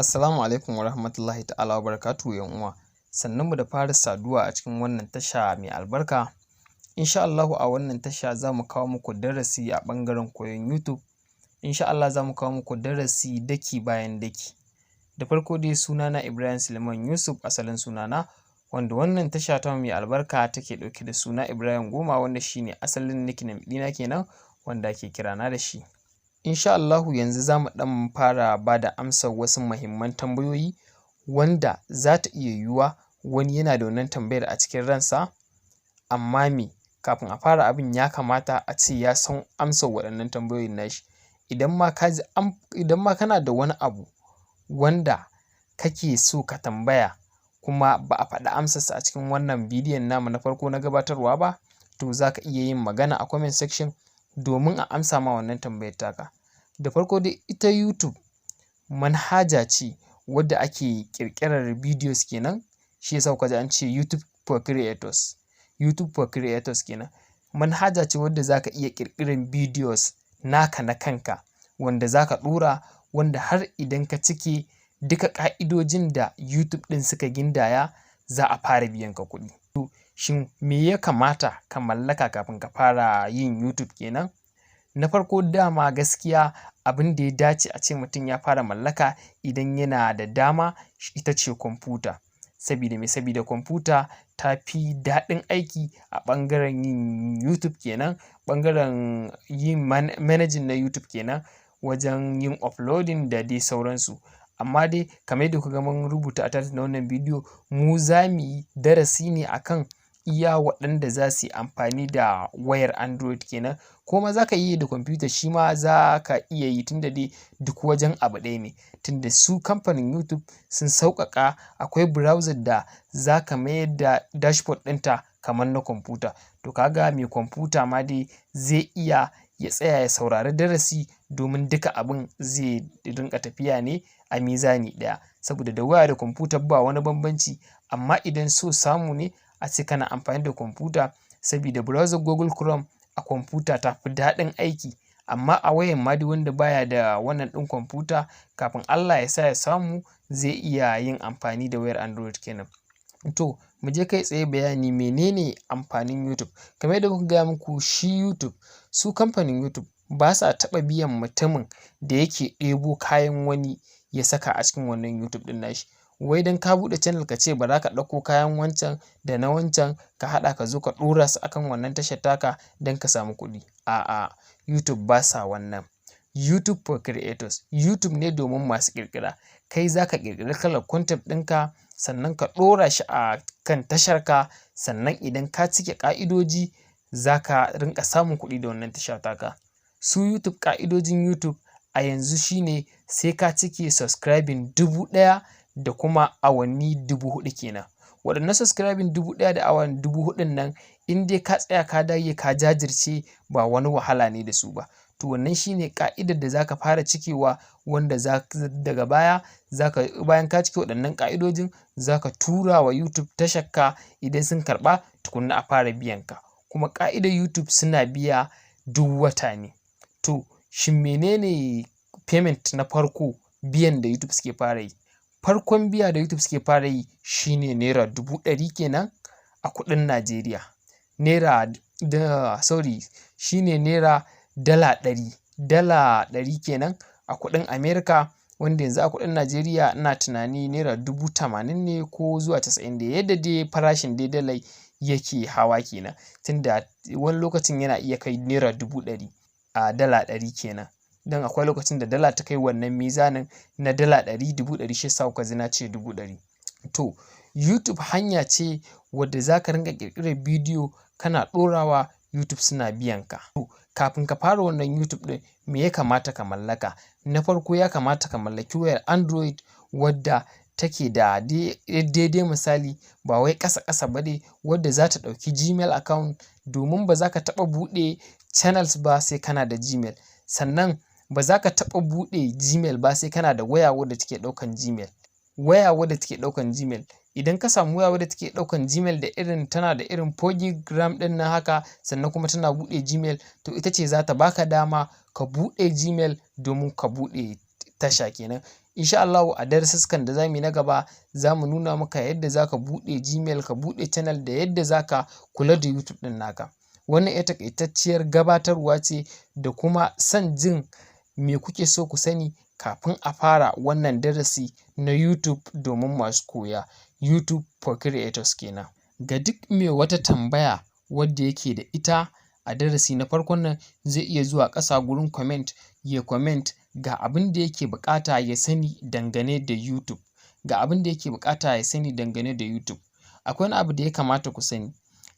Assalamu alaikum wa rahmatullahi ta'ala wa barakatuhu, ‘yan uwa. Sannunmu da fara saduwa a cikin wannan tasha mai albarka. Insha Allahu, a wannan tasha za mu kawo muku darasi a ɓangaren koyon YouTube. Insha Allah za mu kawo muku darasi daki bayan daki. Da farko dai, sunana Ibrahim Suleiman Yusuf asalin sunana, wanda wannan tasha tamu mai albarka take ɗauke da suna Ibrahim Goma, wanda shi ne asalin nickname ɗina kenan wanda ake kirana da shi. Insha Allahu, yanzu za mu ɗan fara ba da amsar wasu muhimman tambayoyi wanda za ta iya yiwuwa wani yana da wannan tambayar a cikin ransa, amma me kafin a fara abin ya kamata a ce ya san amsar waɗannan tambayoyin nashi. Idan ma kana da wani abu wanda kake so ka tambaya kuma ba a faɗi amsarsa a cikin wannan bidiyon namu na farko na gabatarwa ba, to za ka iya yin magana a comment section domin a amsa ma wannan tambayar taka. Da farko dai, ita YouTube manhaja ce wadda ake ƙirƙirar videos kenan, shi yasa kuka ji an ce YouTube for creators. YouTube for creators kenan. Manhaja ce wadda za ka iya ƙirƙirar videos naka na kanka wanda za ka ɗora, wanda har idan ka cike duka ƙa'idojin da YouTube ɗin suka gindaya, za a fara biyan ka kuɗi. To, shin me ya kamata ka mallaka kafin ka fara yin YouTube kenan? Na farko, dama gaskiya abin da ya dace a ce mutum ya fara mallaka idan yana da dama ita ce kwamfuta. Sabida me? Sabida kwamfuta ta fi daɗin aiki a ɓangaren yin YouTube kenan, ɓangaren yin managing na YouTube kenan, wajen yin uploading da dai sauransu. Amma dai kamar yadda kuka ga mun rubuta a title na wannan bidiyo, mu za mu yi darasi ne akan iya waɗanda za su yi amfani da wayar Android kenan. Ko ma za ka iya yi da kwamfuta, shi ma za ka iya yi, tunda dai duk wajen abu ɗaya ne. Tunda su kamfanin YouTube sun sauƙaƙa, akwai browser da za ka mayar da dashboard ɗinta kamar na kwamfuta. To, ka ga mai kwamfuta ma dai zai iya ya tsaya ya saurari darasi, domin duka abin zai rinƙa tafiya ne a mizani ɗaya. Saboda da waya da kwamfuta ba wani bambanci, amma idan so samu ne a ce kana amfani da kwamfuta, sabida browser Google Chrome a kwamfuta ta fi daɗin aiki. Amma a wayan ma duk wanda baya da wannan ɗin kwamfuta, kafin Allah ya sa ya samu, zai iya yin amfani da wayar Android kenan. To, mu je kai tsaye bayani menene amfanin YouTube. Kamar yadda muka gaya muku, shi YouTube, su kamfanin YouTube ba sa taɓa biyan mutumin da yake ɗebo kayan wani ya saka a cikin wannan YouTube ɗin nashi. Wai don ka buɗe channel ka ce bara ka ɗauko kayan wancan da na wancan ka haɗa, ka zo ka ɗora su akan wannan tashar taka don ka samu kuɗi. A'a, YouTube ba sa wannan. YouTube for creators, YouTube ne domin masu ƙirƙira. Kai za ka ƙirƙiri kalar content ɗinka, sannan ka ɗora shi a kan tasharka, sannan idan ka cike ƙa'idoji, za ka rinƙa samun kuɗi da wannan tasha taka. Su YouTube, ƙa'idojin YouTube a yanzu shine sai ka cike subscribing 1000 da kuma awanni 4000 kenan. Waɗannan subscribing 1000 da awa 4000n nan, in dai ka tsaya ka dage ka jajirce, ba wani wahala ne da su ba. To, wannan shine ƙa'idar da za ka fara cikewa, wanda za daga baya za ka, bayan ka cike waɗannan ƙa'idojin, za ka tura wa YouTube tasharka. Idan sun karɓa, tukunna a fara biyan ka. Kuma ƙa'idar YouTube, suna biya duk wata ne. To, shin menene payment na farko, biyan da YouTube suke fara yi? Farkon biya da YouTube suke fara yi shine ₦100,000 kenan a kuɗin Najeriya. Naira da, sorry, shine naira $100, $100 kenan a kuɗin America, wanda yanzu a kuɗin Najeriya ina tunani ₦80,000 ne ko zuwa 90 dai, yadda dai farashin dai dalai yake hawa kenan. Tunda wani lokacin yana iya kai ₦100,000 a $100 kenan. Don akwai lokacin da dala ta kai wannan mizanin na $100, 100,000, shi yasa kuka ji na ce 100,000. To, YouTube hanya ce wadda za ka rinƙa ƙirƙirar bidiyo kana ɗorawa, YouTube suna biyan ka. To, kafin ka fara wannan YouTube ɗin, me ya kamata ka mallaka? Na farko, ya kamata ka mallaki wayar Android wadda take da daidai misali, ba wai ƙasa ƙasa ba dai, wadda za ta ɗauki Gmail account, domin ba za ka taɓa buɗe channels ba sai kana da Gmail. Sannan ba za ka taɓa buɗe Gmail ba sai kana da waya wadda take ɗaukan Gmail. Waya wadda take ɗaukan Gmail. Idan ka samu waya wadda take ɗaukan Gmail da irin tana da irin 4 gig RAM ɗin nan haka, sannan kuma tana buɗe Gmail, to ita ce za ta baka dama ka buɗe Gmail domin ka buɗe tasha kenan. Insha Allahu, a darussukan da za mu yi na gaba, za mu nuna maka yadda za ka buɗe Gmail, ka buɗe channel, da yadda za ka kula da YouTube ɗin naka. Wannan ‘yar taƙaitacciyar gabatarwa ce da kuma son jin me kuke so ku sani kafin a fara wannan darasi na YouTube domin masu koya, YouTube for Creators kenan. Ga duk mai wata tambaya wadda yake da ita a darasi na farkon nan, zai iya zuwa ƙasa gurin comment ya comment ga abin da yake buƙata ya sani dangane da YouTube. Ga abin da yake buƙata ya sani dangane da YouTube. Akwai wani abu da ya kamata ku sani.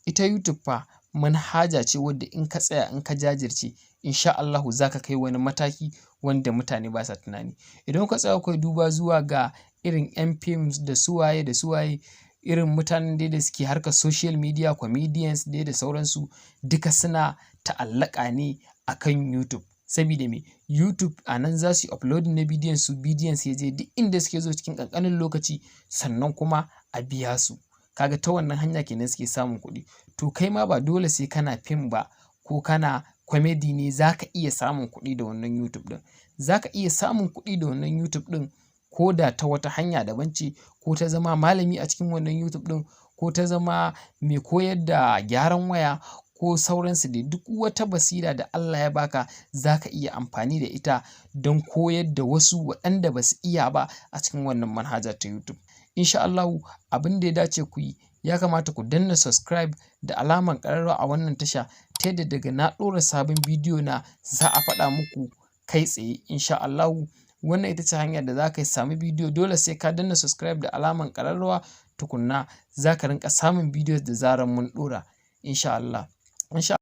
Ita YouTube fa manhaja ce wadda in ka tsaya, in ka jajirce, insha Allahu za ka kai wani mataki wanda mutane ba sa tunani. Idan kuka tsaya kuka yi duba zuwa ga irin 'yan films da su waye da su waye, irin mutanen dai da suke harkar social media, comedians dai da sauransu, duka suna ta'allaka ne akan YouTube. Sabida me? YouTube a nan za su yi uploading na bidiyon su, bidiyon su ya je duk inda suke so cikin ƙanƙanin lokaci, sannan kuma a biya su. Kaga ta wannan hanya kenan suke samun kuɗi. To, kai ma ba dole sai kana fim ba ko kana comedy ne za ka iya samun kuɗi da wannan YouTube ɗin. Za ka iya samun kuɗi da wannan YouTube ɗin ko da ta wata hanya daban ce, ko ta zama malami a cikin wannan YouTube ɗin, ko ta zama mai koyar da gyaran waya, ko sauransu dai. Duk wata basira da Allah ya baka, za ka iya amfani da ita don koyar da wasu waɗanda ba su iya ba a cikin wannan manhaja ta YouTube. Insha Allahu, abin da ya dace ku yi, ya kamata ku danna subscribe da alamar ƙararrawa a wannan tasha, ta yadda daga na ɗora sabon bidiyo na, za a faɗa muku kai tsaye, insha Allahu. Wannan ita ce hanyar da za ka sami bidiyo. Dole sai ka danna subscribe da alamar ƙararrawa tukunna za ka rinƙa samun bidiyo da zarar mun ɗora, insha Allah. Insha